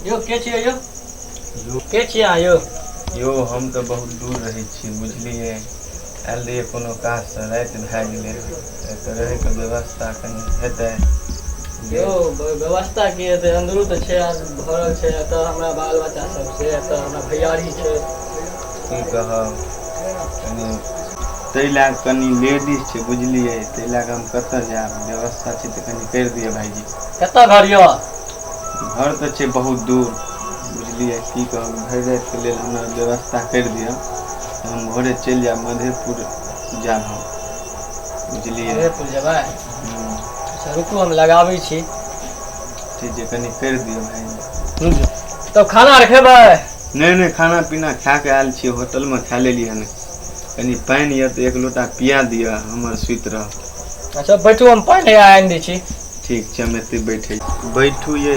यौ के छियै यौ? के छियै अहाँ यौ? यौ हम तऽ बहुत दूर रहै छी बुझलियै, आयल रहियै कोनो काजसँ, राति भए गेलै, एतऽ रहैके व्यवस्था कनि हेतै? यौ व्यवस्था की हेतै, अंदरो तऽ छै भरल छै, एतऽ हमरा बाल बच्चा सब छै, एतऽ हमरा भैयारी छै। की कहब, कनि ताहि लए कऽ कनि लेडीज छै बुझलियै, ताहि लए कऽ हम कतऽ जायब, व्यवस्था छै तऽ कनि करि दिअ भाइजी। कतऽ घर यऽ? घर तऽ छै बहुत दूर बुझलियै, की कहब, भरि रातिके लेल हमरा व्यवस्था करि दिअ तऽ हम भोरे चलि जायब, मधेपुर जायब हम बुझलियै। मधेपुर जेबै? अच्छा रुकू हम लगाबै छी। ठीक छै, कनि करि दिअ भाइजी। रुकू, तब खाना आर खेबै? नहि नहि, खाना पीना खा कऽ आयल छियै, होटलमे खा लेलियै हन। कनि पानि यऽ तऽ एक लोटा पिया दिअ, हमर सुति रहब। अच्छा बैठू, हम पानि आनि दै छी। ठीक छै, हम एतै बैठे बैठू। ये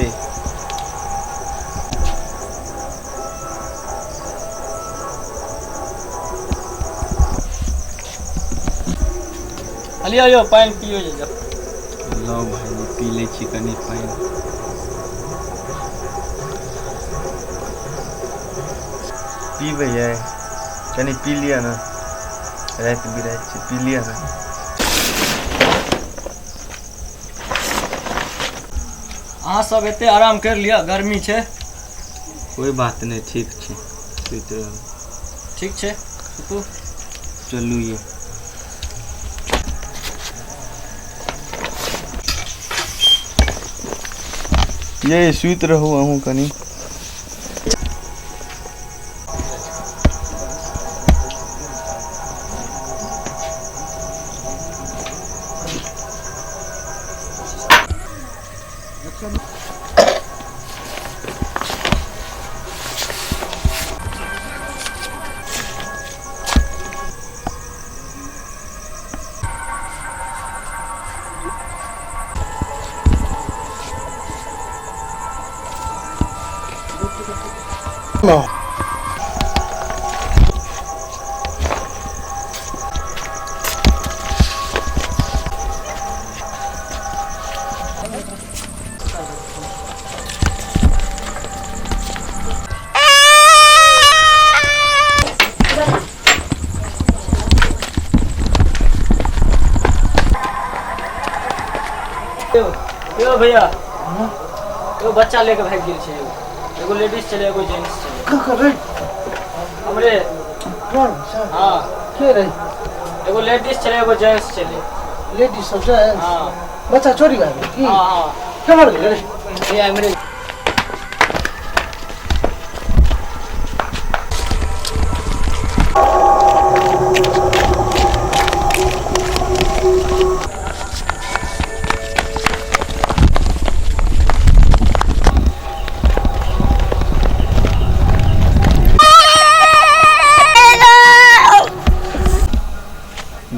लिअ यौ पानि पियौ जे। लौ भाइजी पी लै छी कनि पानि। पीबै यै? कनि पी लिअ ने, राति बिराति छै, पी लिअ ने। अहाँ सब एते आराम करि लिअ, गर्मी छै। कोइ बात नहि, ठीक छै, सुति रहू। ठीक छै, सुतू। चलू ये। ये सुति रहू अहूँ कनि। यौ भैया, एगो बच्चा लेके भागि गेल छै, एगो लेडीज छलै, एगो जेंट्स छलै। हमरे हाँ के रहे? एगो लेडीज छलै, एगो जेंट्स छलै। लेडीज सब छै? हाँ। बच्चा चोरी भए गेल की? हाँ हाँ। केम्हर गेलै रे? भैया एम्हरे।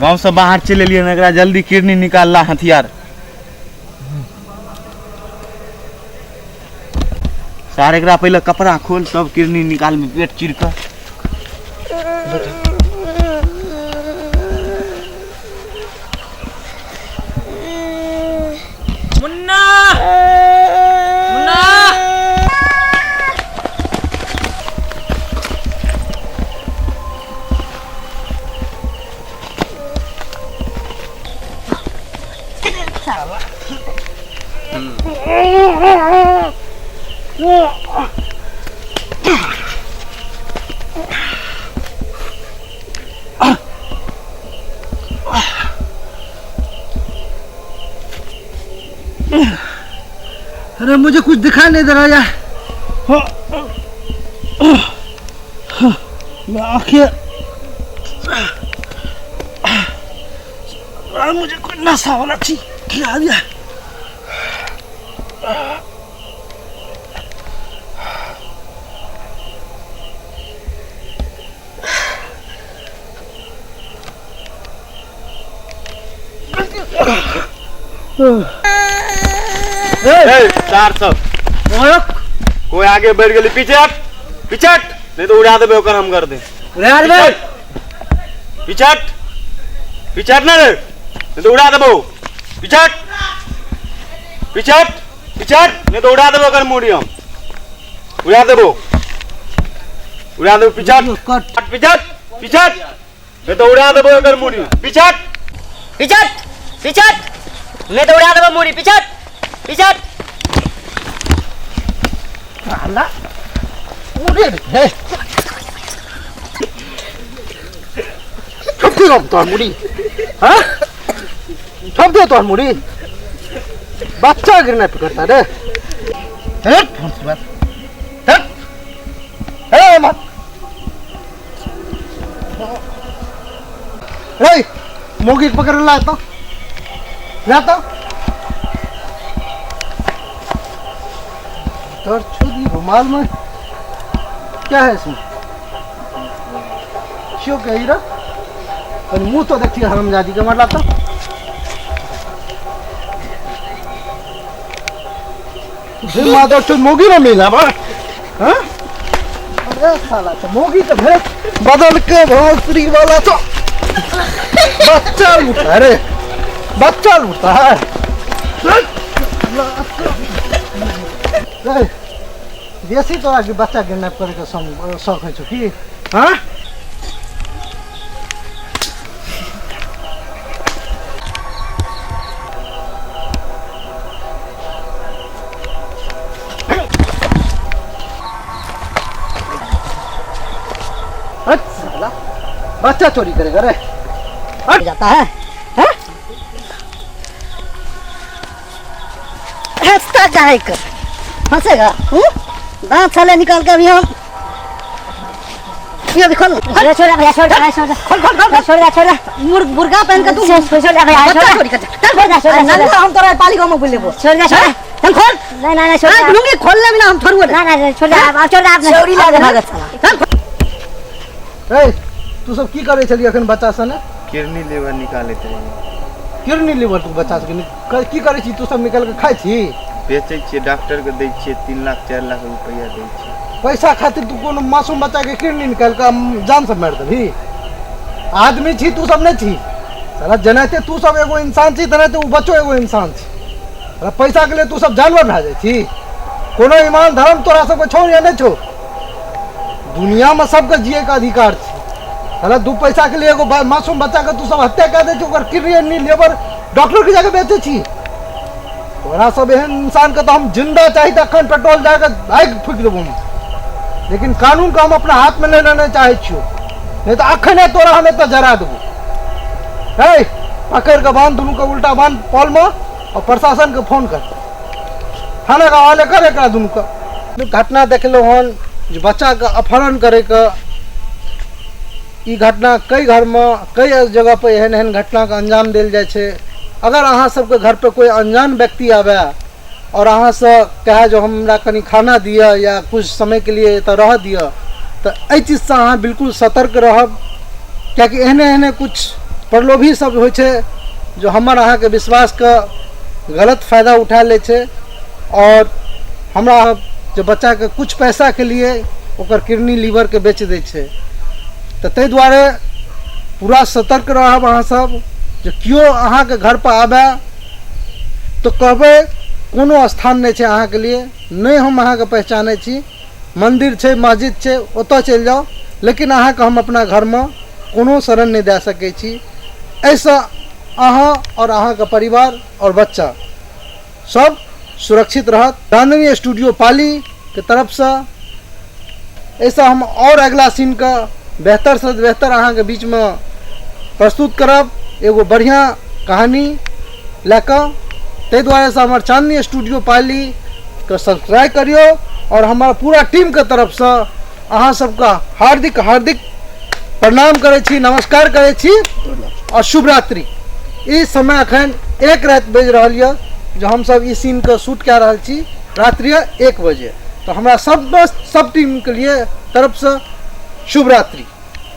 गाँव से बाहर चलि एलियै, एकरा जल्दी किडनी निकालला हथियार सार, एकरा पहिले कपड़ा खोल, तब किडनी निकालबी पेट चीर कऽ। मुन्ना, मुन्ना, अरे मुझे कुछ दिखाई नहीं दे रहा यार, आंखें, मुझे कोई नशा वाला चीज खिला दिया। चार सब कोई आगे बढ़ गेली, पीछे हट, पीछे हट, नहीं तो उड़ा देबे ओकर हम कर दे। उड़ा देबे। पीछे हट, पीछे हट ना रे, नहीं तो उड़ा देबो। पीछे हट, पीछे हट, पीछे हट, नहीं तो उड़ा देबो ओकर मुड़ी हम। उड़ा देबो, उड़ा देबो। पीछा कट। पीछा पीछा, नहीं तो उड़ा देबो एकर मुड़ी। पीछा पीछा पीछा, नहीं तो उड़ा देबो मुड़ी। पीछा पीछा। साला मुड़ी रे, ठोक दियो तोहर मुड़ी। हाँ, ठोक दियो तोहर मुड़ी। बच्चा गिरना पकड़ता रे। हट फंस हट। ए मत रे, मोगी पकड़ ला तो ला तो तोर छुदी रुमाल में क्या है इसमें? क्यों कही रहा? और मुंह तो देखिए हरामजादी के मार लाता। मादर चोद मोगी ना मिला बा। हाँ? अरे साला तो मोगी तो भेज बदल के भोसड़ी वाला तो बच्चा लूटता है रे, बच्चा लूटता है। रे, बेसी तोरा के बच्चा किडनैप करे के शौक है की? हाँ? हट साला, बच्चा चोरी करेगा रे। हट जाता है, हैं? हंसता काहे कर फंसेगा? दांत साले निकाल के अभी हम ये भी खोल। छोड़ छोड़ भैया, छोड़ छोड़ छोड़, खोल खोल खोल, छोड़ छोड़। मुर्गा पहन के तू छोड़ छोड़ भैया, बच्चा चोरी कर। चल छोड़, छोड़, नंगा हम तोरा पाली गांव में बोल लेबो। छोड़ छोड़, चल खोल। नहीं नहीं छोड़, लूंगी खोल ले बिना हम छोड़ू ना। ना छोड़ आप, छोड़ आप। चोरी लागे भागत साला। चल रे, तू सब की करे छली अखन बच्चा सने? किडनी लीवर निकालैत रहियै। किडनी लीवर तू बच्चा सबके की करे छी? तू सब निकाल के खाइ छी? बेचै छियै, डॉक्टर के दै छियै, 3 लाख 4 लाख रुपया दै छियै। पैसा खातिर तू कोनो मासूम बच्चा के किडनी निकाल के जान से मारि देबही? आदमी छी तू सब? नहीं छी साला। जेनाहिते तू सब एगो इंसान छी तेनाहिते उ बच्चो एगो इंसान छी। साला पैसा के लिए तू सब जानवर भए जाइ छी। कोनो ईमान धर्म तोरा सबके छौ या नहीं छौ? दुनिया में सबके जिए के अधिकार छै। साला 2 पैसा के लिए एगो मासूम बच्चा के तू सब हत्या कए दै छी, ओकर किडनी लेबर डॉक्टर के जाके बेचै छी। तोरा सब एहन इंसान के तो हम जिंदा चाही तऽ अखन पेट्रोल जाके आगि फूकि देबो हम, लेकिन कानून के हम अपना हाथ में लेना नहीं चाहै छियौ, नहीं तऽ अखने तोरा हम एतऽ जरा देबो। हे, पकड़ के बांध दुनू के, उल्टा बांध पॉल में और प्रशासन के फोन कर, थाना के हवाले कर एकरा दुनू के। घटना देखलहुँ हन जे बच्चा के अपहरण करे के, ई घटना कई घर में कई जगह पर एहन एहन घटना के अंजाम देल जाइ छै। अगर अहाँ सबके घर पर कोई अनजान व्यक्ति आवे और अहाँ से कहे जो हमरा कनी खाना दिअ या कुछ समय के लिए एतऽ रह दिअ, तऽ एहि चीजसँ अहाँ बिल्कुल सतर्क रहब, कियाकि एहने एहने कुछ प्रलोभी सब होइ छै जो हमर अहाँके विश्वासके गलत फायदा उठा लै छै और हमरा जे बच्चाके कुछ पैसाके लिए ओकर किडनी लीवरके बेच दै छै। तऽ ताहि दुआरे पूरा सतर्क रहब अहाँ सब, जे केओ अहाँके घर पर आबे तऽ कहबै कोनो स्थान नहि छै अहाँके लिए, नहि हम अहाँके पहचानै छी, मन्दिर छै मस्जिद छै ओतऽ चलि जाउ, लेकिन अहाँके हम अपना घरमे कोनो शरण नहि दए सकै छी। एहिसँ अहाँ और अहाँके परिवार और बच्चा सब सुरक्षित रहत। चांदनी स्टूडियो पाली के तरफसँ एहिसँ हम और अगिला सीनके बेहतर से बेहतर अहाँके बीचमे प्रस्तुत करब, एगो बढ़िआँ कहानी लए कऽ। ताहि दुआरेसँ हमर चांदनी स्टूडियो पालीके सब्सक्राइब करियौ और हमर पूरा टीमके तरफसँ अहाँ सबके हार्दिक हार्दिक प्रणाम करै छी, नमस्कार करै छी और शुभ रात्रि। ई समय अखन 1 राति बजि रहल यऽ जो हमसब ई सीनके शूट कए रहल छी, रात्रि 1 बजे। तऽ हमरा सब टीमके लिए तरफसँ शुभ रात्रि।